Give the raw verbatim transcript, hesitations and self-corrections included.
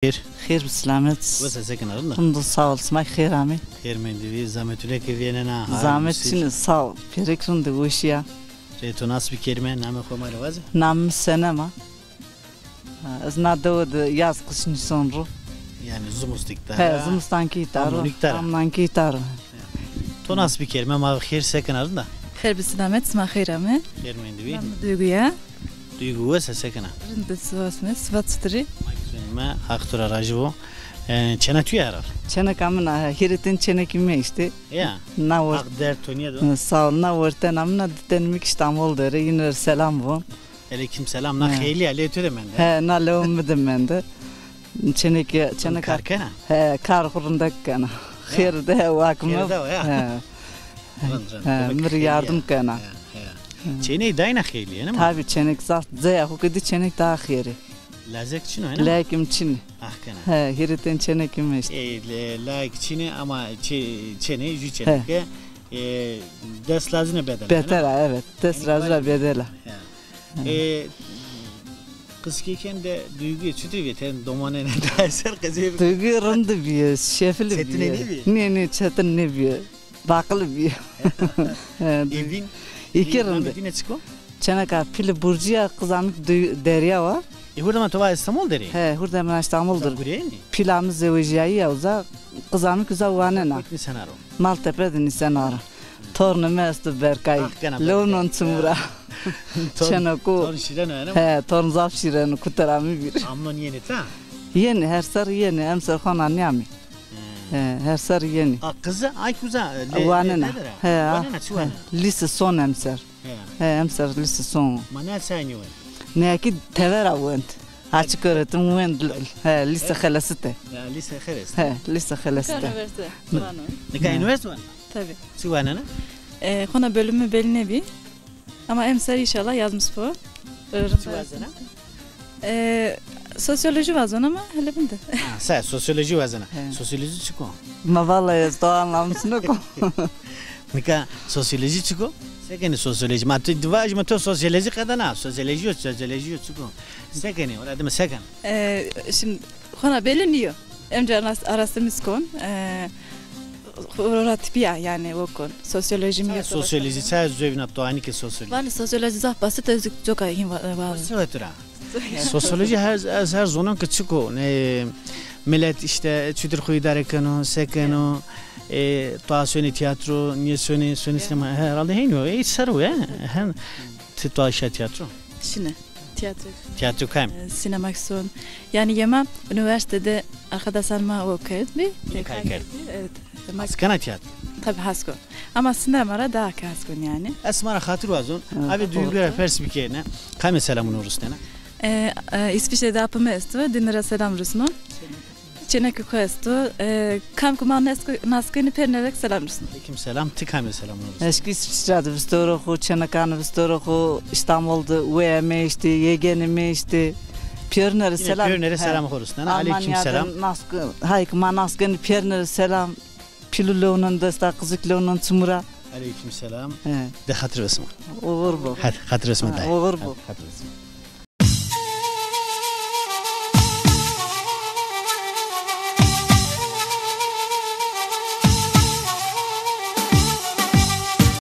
Xêr. Xêr bi selamet. Wes a, se kena, rind a? Rind o, sağ ol. Sima xêr amê. Xêr mendî bî. Zametune ke vîyênena, ha, zahmet çin, sağ ol. Pêrek rind ê, weşîya. Rê to nas bikerîme, namê xo ma rê vaze. Namê mi Senem a. Ha, ez na dewe de yaz qiş nîson ro. Yanî zimustik tara. He, zimustan kî taro. Amnon kî tara. Amnon kî taro. To nas bikerîme, ma xêr, se kena, rind a? Xêr bi selamet, sima xêr amê. Xêr mendî bî. Namê mi Duygu ya. Duygu, wes a, se kena? Rind a, sivas me, sivat çitur î? Ma kî zonîme, Haq to ra rajî bo. E, çêna tu ya herhal? Çêneka min a, he, hîrê ten çênekî mi eştê. Ya. Na wert. Haq derd to nîyado. Sağ ol. Na wertena min a, di tenî mi kî Îstanbul der ê, yîne rê selam von. Eleykum selam. Na xeylî ya, lê tu de mende. He, na lewê mi de mende. Çêneke, çêneke. Kar kena? He, kar xo rindek kena. Xêr de, wa ki mi. Xêr de ya. He. Rind, rind. He, mi rê yardim kena. He, he. Çêney dayna xeylî, ene mi? Tabî, çênek zaf, zeya xo ke dî, çênek daha xêr ê. Lazek çin o, ene mi? Lazek mi çin ê. Ah kena. He, hîrê ten çênekî mi eşt. E, le-, lazek çin ê ama çê-, çêney jû çêneke, e, des lazine bedel a, ene mi? Beter a, evet. Des lazine bedel a. He. E, qizkêken de Duyguye çutir vîye, ten domanene de ser qezê. Duygu rind bîye, şefil bîye. Çetin nêbîye? Nê, nê, çetin nêbîye. Baqil bîye. He, Duygu. Evîn? Îkî rind. Namê dîne çik o? Çêneka Pîlî Burcu ya, qiza mi kî Derya wa. E, hurda ma to va Îstanbul der ê? He, hurda ma Îstanbul der ê. Uza gureyênî? Pîla mi zewejîyayî ya uza, qiza mi kî uza wanena. Maltepe de nîsena ro. Tornê mi esto Berkay. Ah, kena Berkay. Lewnon çimû ra. Torn, çêneko. Torn şîren o, ene mi? He, torn zaf şîren o, kutera mi vîr. Amnon yenê ta? Yenê, her serr yenê, emser xo na nîyamê. He. He, her serr yenê. A, qize, ay kuza, lê, wanena. Lê, lê, he, wanena, çi wanena? Lîse son emser. He. He, emser lîse son. Ma ne senî wend? Ne kî tevera wend. Açık öğretim wend, he, lîse xelesite. Ya, lîse xelesite. He, lîse xelesite. Nika üniversite. Nika üniversite wanena? Tabii. Çi wanena? E, xona bölümü belli nêbî. Ama emser inşallah yazmış bu. Çi wazena? E, sosyoloji wazena ama hele binde. Ha, se, sosyoloji wazena. He. Sosyoloji çik o? Ma vallahi ez to anlamış niko. Nika sosyoloji çik o? Se kenî sosyoloji? Ma tu divaj ma tu sosyoloji qedena. Sosyoloji yo, sosyoloji yo çik o? Se kenî? Ora dime se ken? E, şimdi xona belli nîyo. Emca aras-, araştırmış kon. E, Xo ra tepîya yanî o kon. Sosyoloji mi. Sosyoloji, çay zovîna to anî ke sosyoloji? Vali sosyoloji zaf basit, ez coka hîn va-, va-. Sosyoloji ra. Sosyoloji her, ez her zonon ke çik o, e, milet îşte çutir xo îdare keno, se keno, e, to sonê tîyatro, nîye sonê, sonê sînema, herhalde hên o, e, ser o ya. Hem ti to şa tîyatro. Şine. Tîyatro. Tîyatro kam? E, sînema kî son. Yanî yê ma unîversîte de arkadaşan ma o kerd bî. Kay kerd. Evet. Has kena tîyatro? Tabii has kon. Ama sînema ra daha kî has kon yanî. Ez sima ra xatir wazon. Avê Duygu ra pers bikerîne. Kamê selamûn rusnena? E, e, İsviçre de apê mi esto, dîne ra selam rusnon. Çênekê xo esto. E, kam ke ma nas-, nas kenî pêrine ra kî selam rusnon. Aleyküm selam. Ti kamê selamûn rusnena? Ez kî İsviçre de vistoro xo, çênekan vistoro xo, İstanbul de weyê mi eştê, yegenê mi eştê. Pêrine ra selam. Pêrine ra selam xo rusnena. Aleyküm selam. Almanya de nas ke-, hay ke ma nas kenî pêrine ra selam. Pîlû lewnon dest a, qizûk lewnon çimû ra. Aleyküm selam. He. De xatir ve sima. Oxir bo. Hadi, xatir ve sima. Ha, dayê. Oxir bo. Hadi, xatir ve sima.